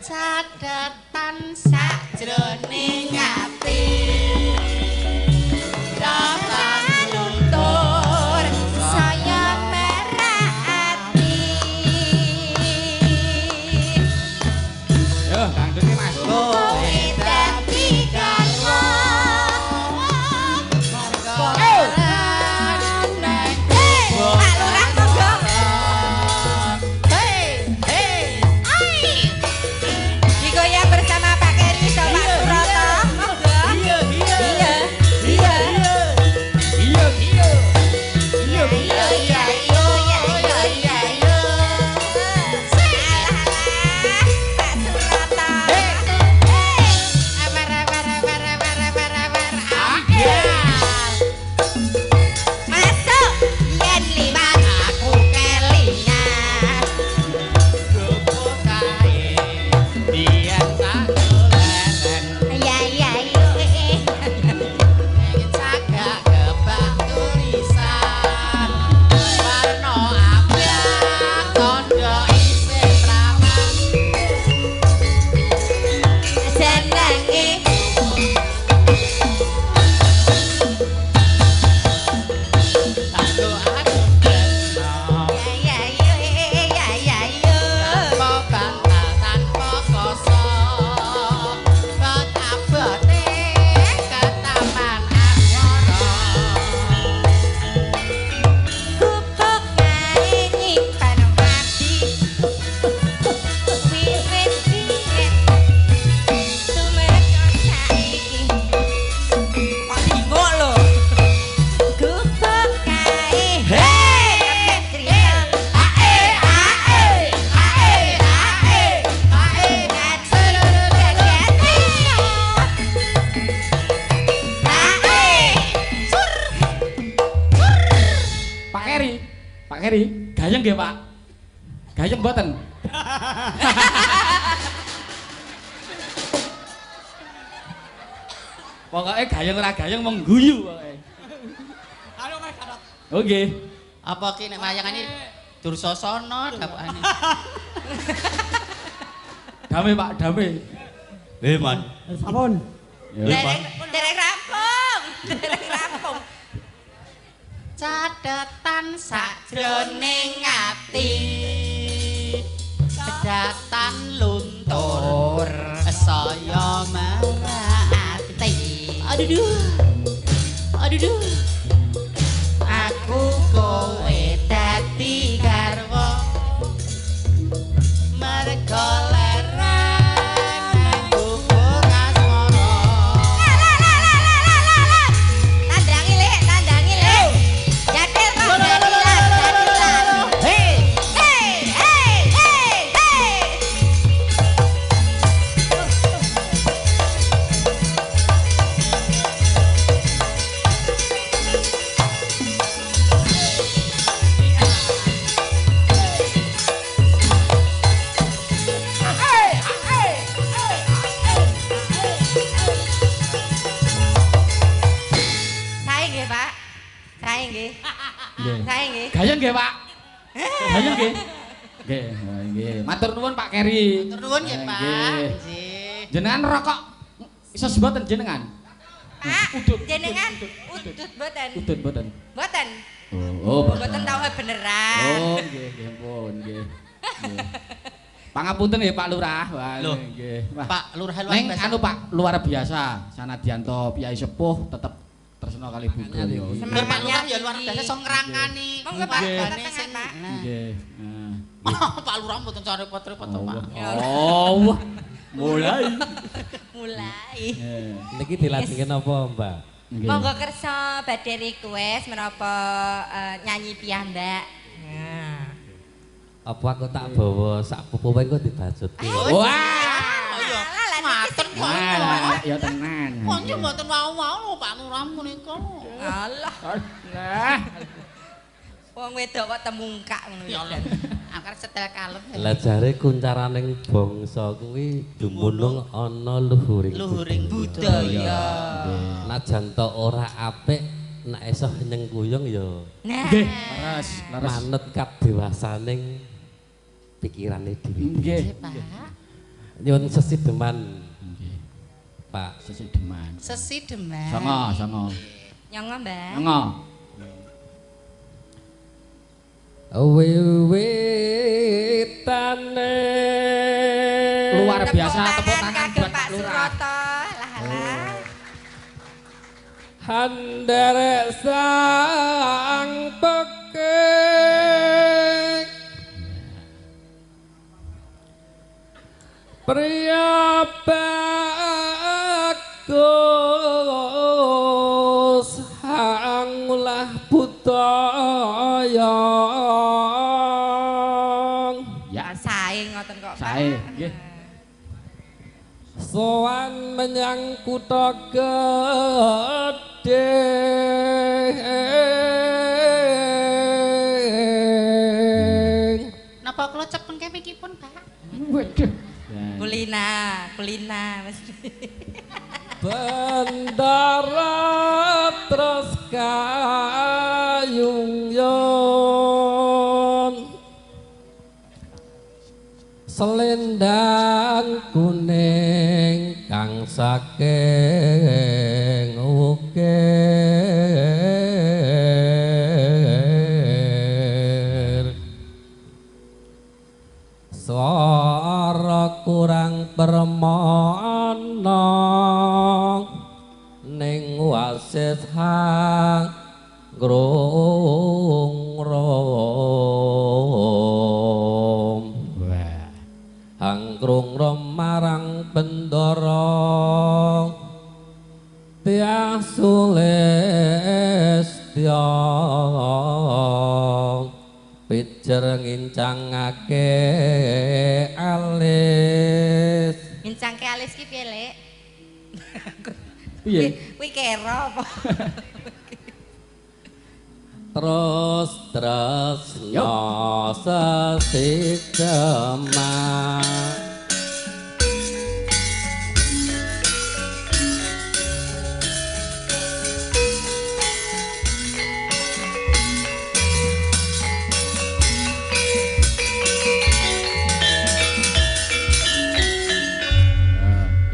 Catatan sajroning ati dapat luntur saya merah ati. Yo dangdute Mas. Kowe dadi garwa. Pak Lurah monggo. Hey hey. Digoyang bersama Pak Keri sama Pak Suroto. Monggo. Keri, gayeng nggih, Pak? Gayeng mboten? Pokoke gayeng ora gayeng mung guyu pokoke. Ayo Mas Gatot. Oh nggih. Apa ki nek wayangane Dursasana dapukane. Dame Pak, dame. Nggih, Man. Sampun. Dereng rampung, dereng rampung. Catetan sajroning ati. Sedatan luntur saya marati. Aduh. Aduh. Aku kowe dadi garwa. Mergo leren hubung asmara. La la la la la la la. Tandangi Lek, tandangi Lek. Jadil Pak, jadilan, jadilan. Hei. Hey, hey, hey, hey. Sae nggih, Pak. Sae nggih. Nggih. Sae nggih. Gayeng nggih, Pak? Gayeng nggih. Nggih, nggih. Matur nuwun Pak Keri. Matur nuwun nggih, Pak. Nggih. Nggih. Jenengan rokok iso mboten jenengan? Pak, Udut, jenengan udut, udut. udut mboten? Udut mboten. Mboten. Oh, Mboten tau beneran. Oh, nggih, nggih pun, nggih. Nggih. Pangapunten nggih Pak Lurah. Wah, Loh, nggih. Wah. Pak Lurah luar Neng biasa. anu Pak luar biasa sanadyanto piyai sepuh tetep tresna kali budaya. Lur Pak Lurah ya luar biasa iso ngrangkani. Monggo Pak, Nggih. tengah Pak. Nggih. Nah. Pak Lurah mboten cari repot-repot to, Pak. Oh, mulai. Mulai. Nggih. Niki dilajengke napa, Mbak? Nggih. Monggo kersa badhe request menapa nyanyi piyambak. Nah. Apa aku tak bawa sak pupu wae kok dibajutke. Wah. Iya. Lah, lah, niki Maten sing- Wah, ya tenan. Kanca mboten wau-wau Pak Lurah menika. Alah, Lah. wong wedok kok temungkak ngono Ya Allah. Angkar setel kalem. Lah jare kuncaraning bangsa kuwi dumunung ana luhuring Luhuring budaya. Najan to ora apik nek iso nyengkuyung ya Nah, Nggih, leres, leres. manut kadewasaning pikirane dhewe. Nggih. Pak. Nyuwun sesideman, Nggih. Pak. Sesideman. Sesideman. Songo, songo. nyongo Mbak. Songo. Wiwitane Luar biasa tepuk tangan kagem buat Pak Pak Lurah. Suroto. Lah lah. Handerek sang pekik pria bagus hangulah budaya. Ya, Sae ngoten kok, Pak. sae. Nggih. Sowan menyang kutha gedhe. Napa kula cepengke mikipun, Pak? Waduh. Kulina, kulina mesti. Bendara terus kayung yon selendang kuning kang saking ukir swara kurang permana ning wasis hang grung rom. Wah. Hanggrung rom marang bendara tiah sulistya pijer ngincangake alis. Ngincangke alis ki piye, Lek? Piye? Kuwi kera apa? Terus tresno sesidema.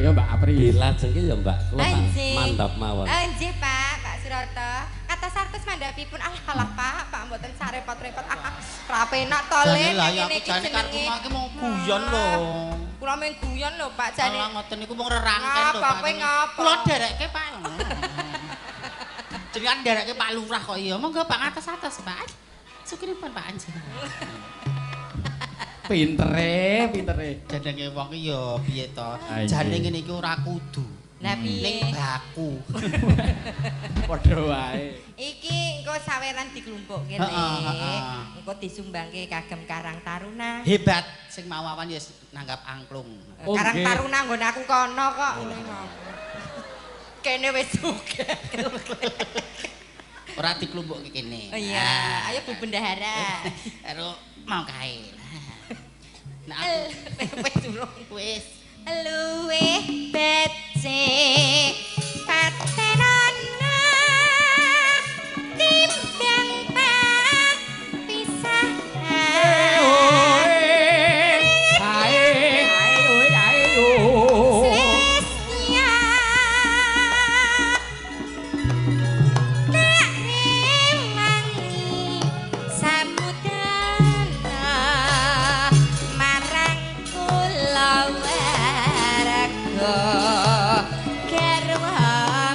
Ya Mbak Apri. Dilajengke ya Mbak, kula tak mandhap mawon. Nggih Pak, Pak Suroto. Kados artos mandhapipun alah Pak, Pak mboten sak repot-repot. Ra penak to le ngene iki jenenge. Iki mung guyon lho. Kula mung guyon lho Pak jane. Alah ngoten niku mung rerangken lho Pak. Kula derekke Pak. Jenengan derekke Pak Lurah kok iya. Monggo Pak ngatos-atos Pak. Sukinipun Pak Anjing. Pintere, pintere. Jenenge wong ki ya piye to? Jane ngene iki ora kudu. Lah piye? Ning baku. Padha wae. Iki engko saweran diklumpukke le. Engko disumbangke kagem Karang Taruna. Hebat sing mau awan ya nanggap angklung. Karang Taruna nggon aku kono kok. Kene wis sugih. Ora diklumpukke kene. Oh iya, ayo Bu Bendahara. Karo mau kae. Nah aku wis luwih becik patenana timbang papisahan. Tak rewangi samudana marang kula warga garwa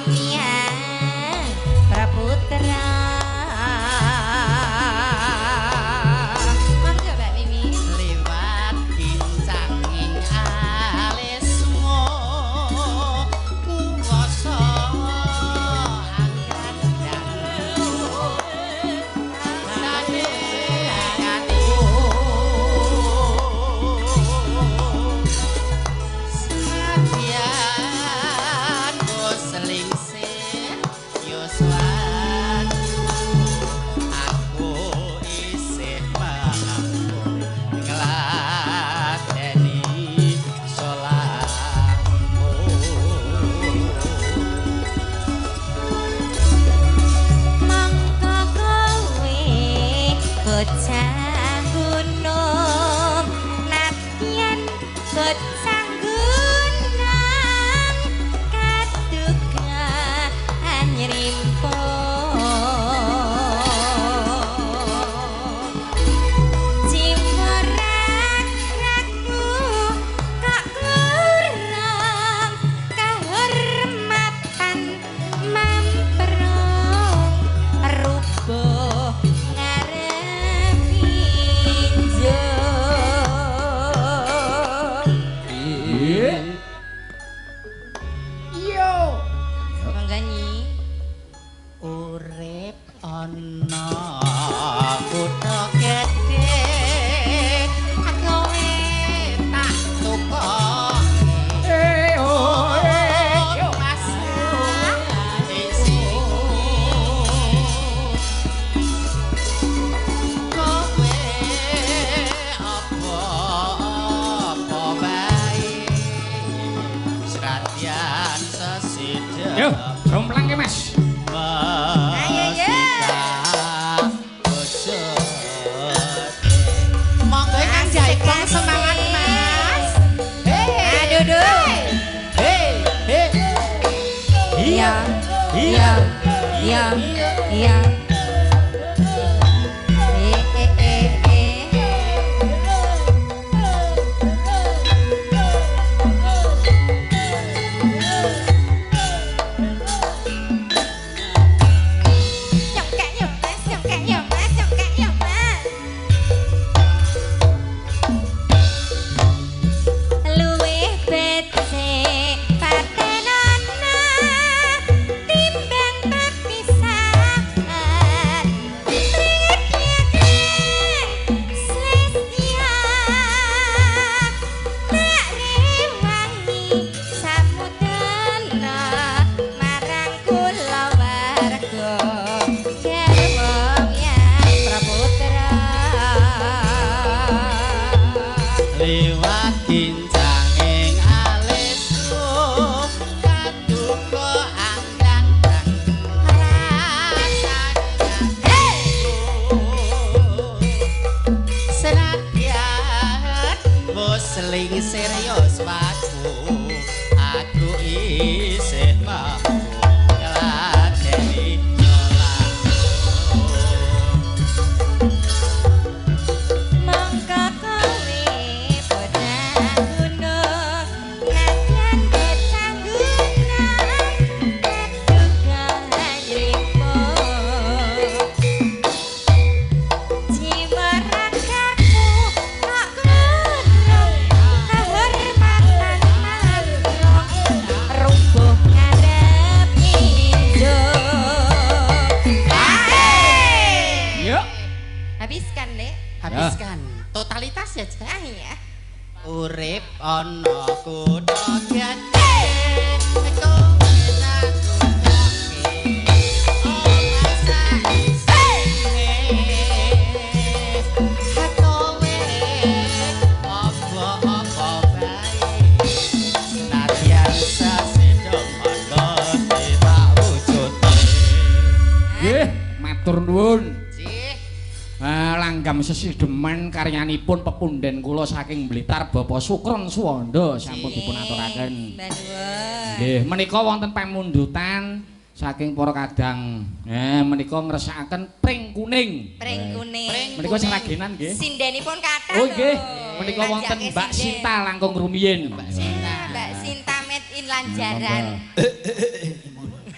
miyang praputra. Monggo Mbak Mimi. Lewat bincanging alismu kuwasa angkat Senadyan selingsir yuswanku aku isih mampu ngladeni salahmu. Mongko kowe bocah gunung nadyan bocah gunung kadugan nyrimpo Cimorak-rakmu kok kurang kahormatan mamprung rubuh ngarep injung. Iya. Monggo Nyi. Urip ana kutha gedhe kowe tak tukoke Mas kowe apa-apa bae senadyan sesidhem. Yo, jomplangke Mas. Ayo yo. Monggo ingkang jaipong semangat Mas. Aduh duh. Hei, hei. Iya. Iya. Iya. Iya. Eh eh eh eh. Nyongkek yo Mas, nyongkek yo Mas, nyongkek yo Mas. Luwih becik patenana timbang papisahan. Ana kutha gedhe kowe tak tukoke omah sak isine kowe apa-apa bae senadyan sasedo mono tak wujudke. Nggih, matur nuwun. Langgam sesideman karyanipun pepunden kula saking Blitar Bapak Sukron Suwanda sampun dipun aturaken. Nggih, menika wonten pamundutan saking para kadang. Menika ngresakaken pring kuning. Pring kuning. Menika seragenan nggih. Sindenipun kathah. Oh nggih, menika wonten Mbak Sinta langkung rumiyin. Mbak Sinta. Mbak Sinta made in Lanjaran.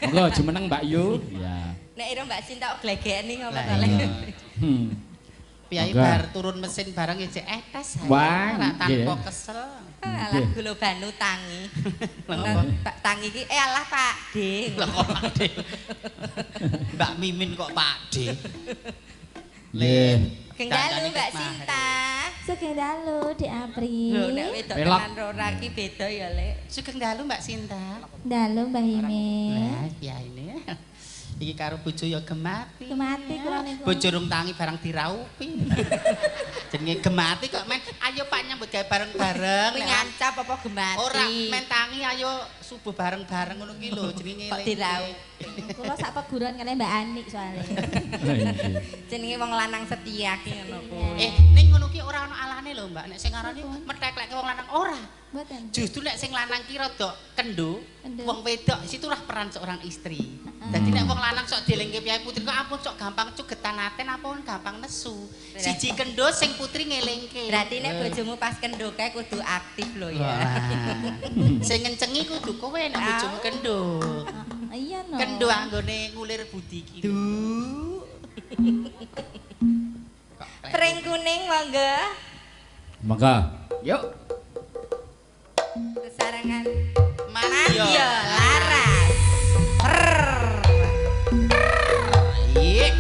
Monggo jumeneng Mbak Yu. Iya. Nek ira Mbak Sinta kok glegeken ngopo to le. Piyai bar turun mesin bareng ijek etes. Wah, tanpa kesel. Alah gula banu tangi. Pak tangi iki alah Pak D. Lah kok Pak D. Mbak Mimin kok Pak D. Nggih. Sugeng dalu Mbak Sinta. Sugeng dalu Dik Apri. Lho nek wedok tenan ora iki beda ya, Lek. Sugeng dalu Mbak Sinta. Dalu Mbak Mimin. Lah piyaine. Iki karo bojo ya gemati. Gemati kula niku. Bojo rung tangi barang diraupi. Jenenge gemati kok men ayo Pak nyambut gawe bareng-bareng. Kuwi ngancap apa gemati? Ora men tangi ayo subuh bareng-bareng ngono ki lho jenenge kok diraupi. Kula sak peguruan kali Mbak Anik soalé. Jenenge wong lanang setia ki ngono kuwi. Ning ngono ki ora ana alane lho Mbak. Nek sing ngarani metekleke wong lanang ora. Mboten. Justru nek sing lanang ki rada kendo, wong wedok situlah peran seorang istri. Dadi nek wong lanang sok dielingke piyai putri kok ampun sok gampang cugetan aten ampun gampang nesu. Siji kendo sing putri ngelingke. Berarti nek bojomu pas kendo kae kudu aktif lho ya. Sing ngencengi kudu kowe nek bojomu kendo. Iya no. Kendo anggone ngulir budi ki. Pring kuning monggo. Monggo. Yuk. Sesarengan Madya Laras. Iya.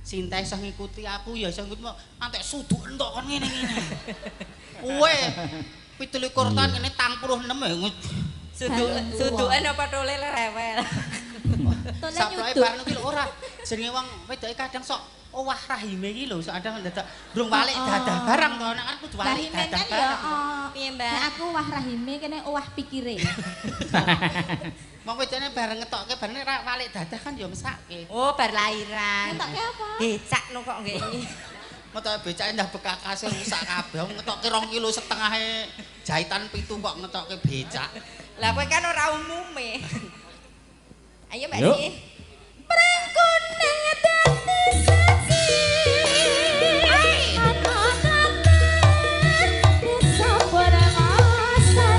Sinta iso ngikuti aku ya iso ngikuti antek suduk entuk kon ngene-ngene. Kowe 27 tahun ngene 96 ya. Suduk suduken apa tole rewel. Tole Saploke nyuduk. bareng iki lho ora. Jenenge wong wedoke kadang sok owah rahime iki lho, sok kadang dadak durung walik dadah barang to, nek kan kudu walik Rahime dadah kan ya barang. Piye, Mbak? Nek aku wah rahime kene owah pikire. Wong wedokne bareng ngetokke bareng nek ra walik dadah kan ya mesake. Oh, bar lahiran. Ngetokke apa? Becak no kok nggih iki. Ngetokke becake ndah bekakase rusak kabeh. Wong ngetokke 2,5 kilo jahitan 7 kok ngetokke becak. Lah kowe kan ora umume. Ayo Mbak Yuk. Si. Pring kuning dadi siji. Ana katen desa Purwasari.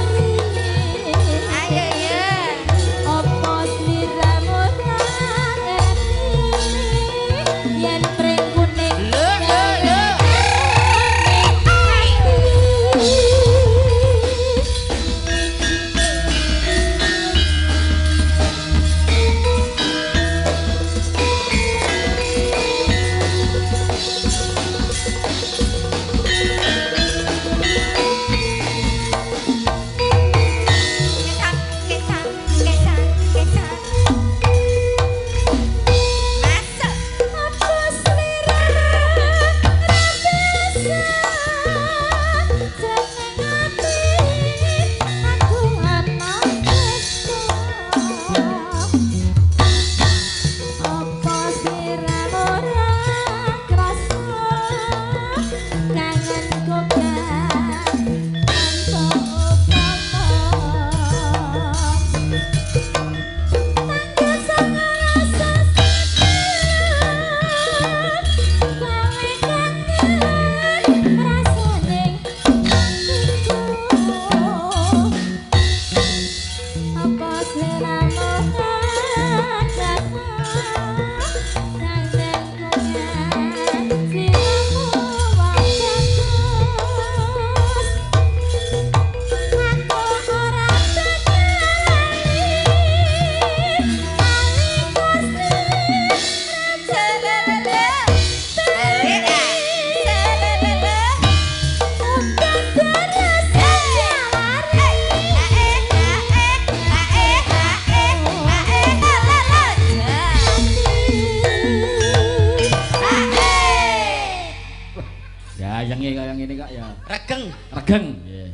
Langgeng. Nggih.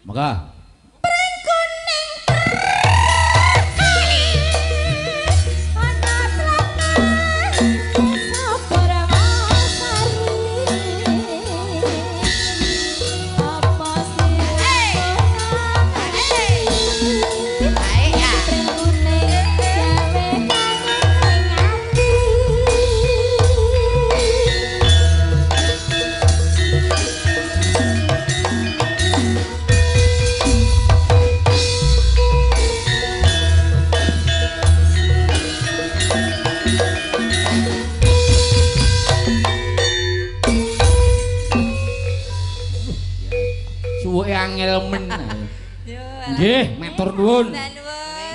Monggo. Pring kuning ana tlatah desa Purwosari. Apa sing Baik ya. Pring kuning gawe kangen ning ati. Suwuke angel men. Nggih, matur nuwun.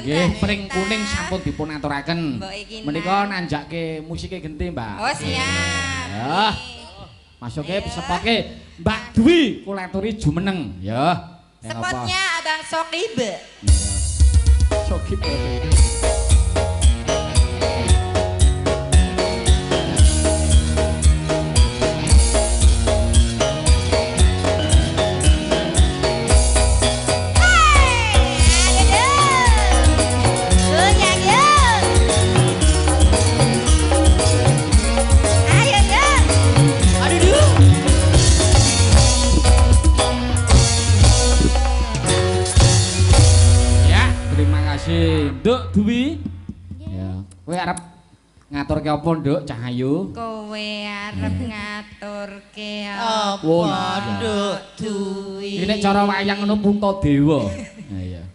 Nggih, pring kuning sampun dipun aturaken. Menika nanjake musike genti, Mbak. Oh, siap. Ya. Masuke sepoke Mbak Dwi kulaturi jumeneng, ya. Spotnya Abang Sokib. Sokib. Nduk Dwi. Ya, kowe arep ngaturke apa, Nduk Cahayu? Kowe arep ngaturke apa, Nduk Dwi? Iki nek cara wayang ngono Puntadewa. Ha iya.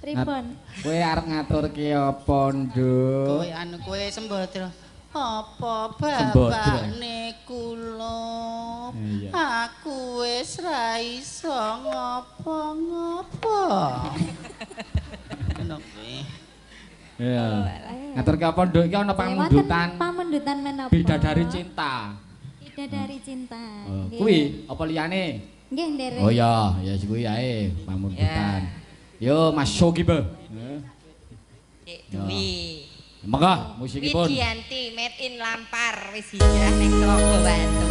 Pripun? Kowe arep ngaturke apa, Nduk? Kowe anu kowe sembadra. Apa bapakne kula? Aku wis ra iso ngopo-ngopo. Iya. Ngaturke apa, Nduk? Iki ana pamundutan. Pamundutan menapa? Bidadari cinta. Bidadari cinta. Kuwi apa liyane? Nggih, nderek. Oh iya, ya kuwi ae pamundutan. Yo Mas Sogibe. Dik Dwi. Monggo musikipun. Widianti made in Lampar wis hijrah ning Telaga Batu.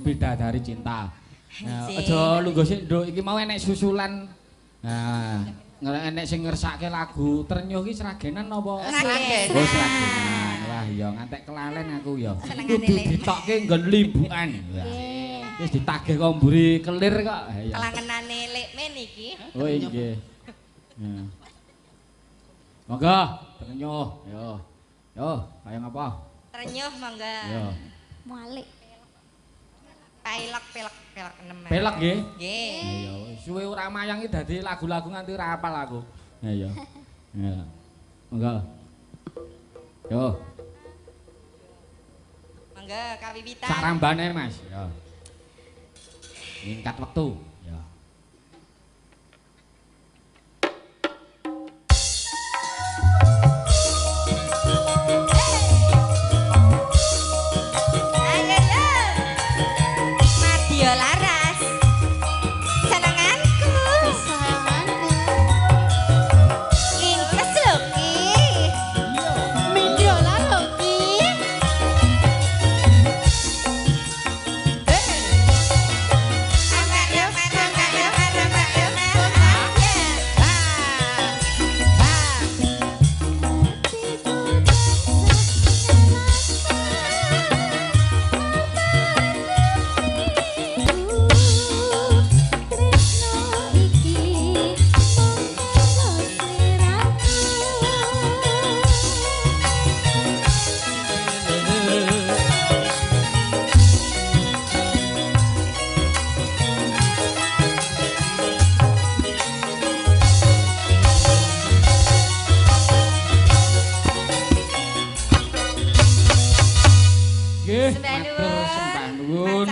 Bidadari cinta. Aja lungguh sik, Nduk, iki mau enek susulan. Nah, enek sing ngersake lagu Trenyuh iki Sragenan apa? Sragen. Oh, Sragenan. Wah, ya ngantek kelalen aku ya. Kudu ditokke nggon limbukan. Wis ditagih kok mburi kelir kok. Kelangenane lek men iki. Oh, nggih. Monggo, Trenyuh. Yo. Yo, kaya ngapa? Trenyuh monggo. Yo. Mualik. Pelek pelek pelek enem. Pelek nggih? Nggih. Iya, suwe ora mayang iki dadi lagu-lagu nganti ora apal aku. Ha iya. Ya. Monggo. Yo. Monggo kawiwitan. Sarambane, Mas. Ya. Ningkat wektu. Ya. Laras senenganku kesayanganku ingkes lho ki mindyo lho ki Nggih, matur sembah nuwun.